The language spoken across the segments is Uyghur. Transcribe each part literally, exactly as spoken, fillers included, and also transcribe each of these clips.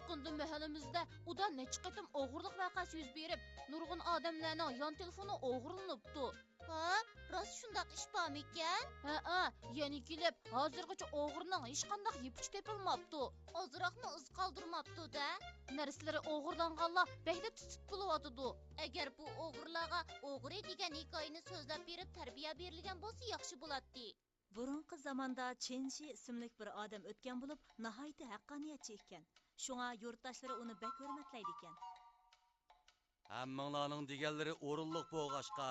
يېقىندىن مەھەللىمىزدە ئۇدا نەچچە قېتىم ئوغرىلىق ۋەقەسى يۈز بېرىپ، نۇرغۇن ئادەملەرنىڭ يان تېلېفونى ئوغرىلىنىپتۇ. ھە؟ راست شۇنداق ئىش بارمىكەن؟ ھەئە، يەنە كېلىپ، ھازىرغىچە ئوغرىنىڭ ھېچقانداق يىپىچى تېپىلماپتۇ. ئازراقمۇ ئىز قالدۇرماپتۇ-دە. نەرسىلىرى ئوغرىلانغانلار بەكلا تۈتۈك بولۇۋاتىدۇ. ئەگەر بۇ ئوغرىلارغا ئوغرى دېگەن ھېكايىنى سۆزلەپ بېرىپ تەربىيە بېرىلگەن بولسا ياخشى بولاتتى. بۇرۇنقى زاماندا چېن شى ئىسىملىك بىر ئادەم ئۆتكەن بولۇپ، ناھايىتى ھەققانىيەتچى ئىكەن. شۇڭا يۇرتداشلىرى ئۇنى بەك ھۆرمەتلەيدىكەن. ھەممىڭلارنىڭ دېگەنلىرى ئورۇنلۇق بولغاچقا،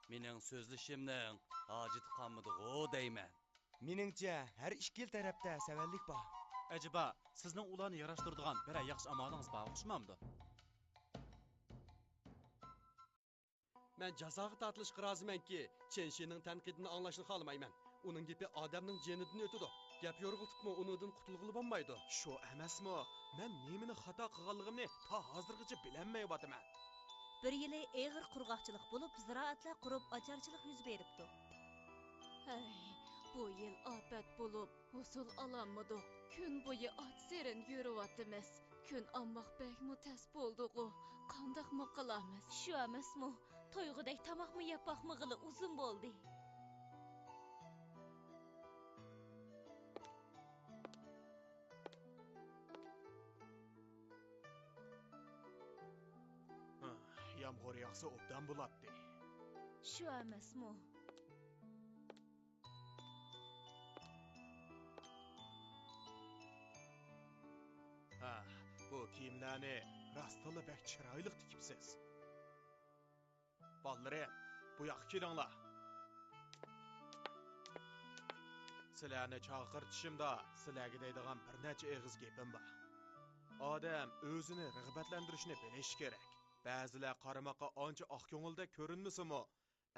مېنىڭ سۆزلىشىمنىڭ ھاجىتى قالمىدىغۇ دەيمەن. مېنىڭچە، ھەر ئىككىلا تەرەپتە سەۋەنلىك بار. ئەجەبا، سىزنىڭ ئۇلارنى ياراشتۇرىدىغان بىرەر ياخشى ئامالىڭىز بار ئوخشىمامدۇ؟ مەن جازاغا تارتىلىشقا رازىمەنكى، چېن شىنىڭ تەنقىدىنى ئاڭلاشنى خالىمايمەن. ئۇنىڭ گېپى ئادەمنىڭ جېنىدىن ئۆتىدۇ. گەپ يورغىلىتىپمۇ ئۇنىڭدىن قۇتۇلغىلى بولمايدۇ. شۇ ئەمەسمۇ؟ مەن نېمىنى خاتا قىلغانلىقىمنى تا ھازىرغىچە بىلەلمەيۋاتىمەن. بىر يىلى ئېغىر قۇرغاقچىلىق بولۇپ، زىرائەتلەر قۇرۇپ، ئاچارچىلىق يۈز بېرىپتۇ. ھەي، بۇ يىل ئاپەت بولۇپ، ھوسۇل ئالالمىدۇق. كۈن بويى ئاچ سېرىن يۈرۈۋاتىمىز. كۈن ئالماق بەكمۇ تەس بولدىغۇ. قانداقمۇ قىلارمىز؟ شۇ ئەمەسمۇ؟ تويغۇدەك تاماقمۇ يەپ باقمىغىلى ئۇزۇن بولدى. ھە، يامغۇر ياغسا ئوبدان بولاتتى. شۇ ئەمەسمۇ؟ ھە، بۇ كىيىملەرنى راستتىنلا بەك چىرايلىق تىكىپسىز. بالىلىرىم، بۇ ياققا كېلىڭلار. سىلەرنى چاقىرتىشىمدا سىلەرگە دەيدىغان بىر نەچچە ئېغىز گېپىم بار. ئادەم ئۆزىنى رىغبەتلەندۈرۈشنى بىلىشى كېرەك. بەزىلەر قارىماققا ئانچە ئاق كۆڭۈلدەك كۆرۈنمىسىمۇ،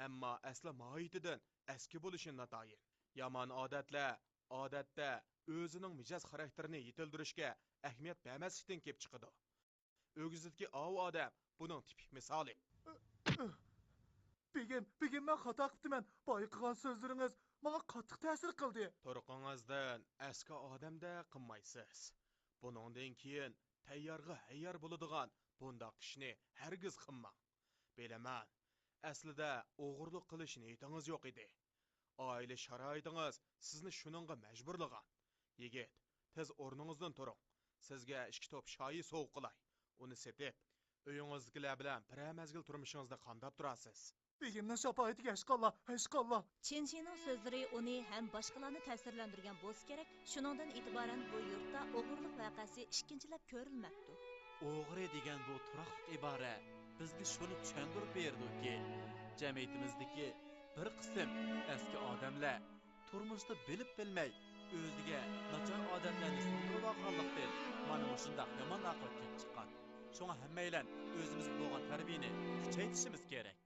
ئەمما ئەسلى ماھىيىتىدىن ئەسكى بولۇشى ناتايىن. يامان ئادەتلەر، ئادەتتە، ئۆزىنىڭ مىجەز خاراكتېرىنى يېتىلدۈرۈشكە ئەھمىيەت بەرمەسلىكتىن كېلىپ چىقىدۇ. ئۆگزىدىكى ئاۋۇ ئادەم بۇنىڭ تىپىك مىسالى. بېگىم، بېگىم، مەن خاتا قىپتىمەن. بايا قىلغان سۆزلىرىڭىز ماڭا قاتتىق تەسىر قىلدى. تۇرقىڭىزدىن ئەسكى ئادەمدەك قىلمايسىز. بۇنىڭدىن كېيىن تەييارغا ھەييار بولىدىغان بۇنداق ئىشنى ھەرگىز قىلماڭ. بىلىمەن، ئەسلىدە ئوغرىلىق قىلىش نىيىتىڭىز يوق ئىدى. ئائىلە شارائىتىڭىز سىزنى شۇنىڭغا مەجبۇرلىغان. يىگىت، تېز ئورنىڭىزدىن تۇرۇڭ. سىزگە ئىككى توپ شايى سوۋغا قىلاي. ئۇنى سېتىپ، ئۆيىڭىزدىكىلەر بىلەن بىرەر مەزگىل تۇرمۇشىڭىزنى قامداپ تۇرارسىز. بېگىمنىڭ شاپائىتىگە ھەشقاللا، ھەشقاللا! چېن شىنىڭ سۆزلىرى ئۇنى ھەم باشقىلارنى تەسىرلەندۈرگەن بولسا كېرەك، شۇنىڭدىن ئېتىبارەن بۇ يۇرتتا ئوغرىلىق ۋەقەسى ئىككىنچىلەپ كۆرۈلمەپتۇ. ئوغرى دېگەن بۇ تۇراقلىق ئىبارە بىزگە شۇنى چۈشەندۈرۈپ بېرىدۇكى، جەمئىيىتىمىزدىكى بىر قىسىم ئەسكى ئادەملەر تۇرمۇشتا بىلىپ بىلمەي ئۆزىگە ناچار ئادەتلەرنى سىڭدۈرۈۋالغانلىقتىن، مانا مۇشۇنداق يامان ئاقىۋەت كېلىپ چىققان. شۇڭا ھەممەيلەن ئۆزىمىزگە بولغان تەربىيەنى كۈچەيتىشىمىز كېرەك.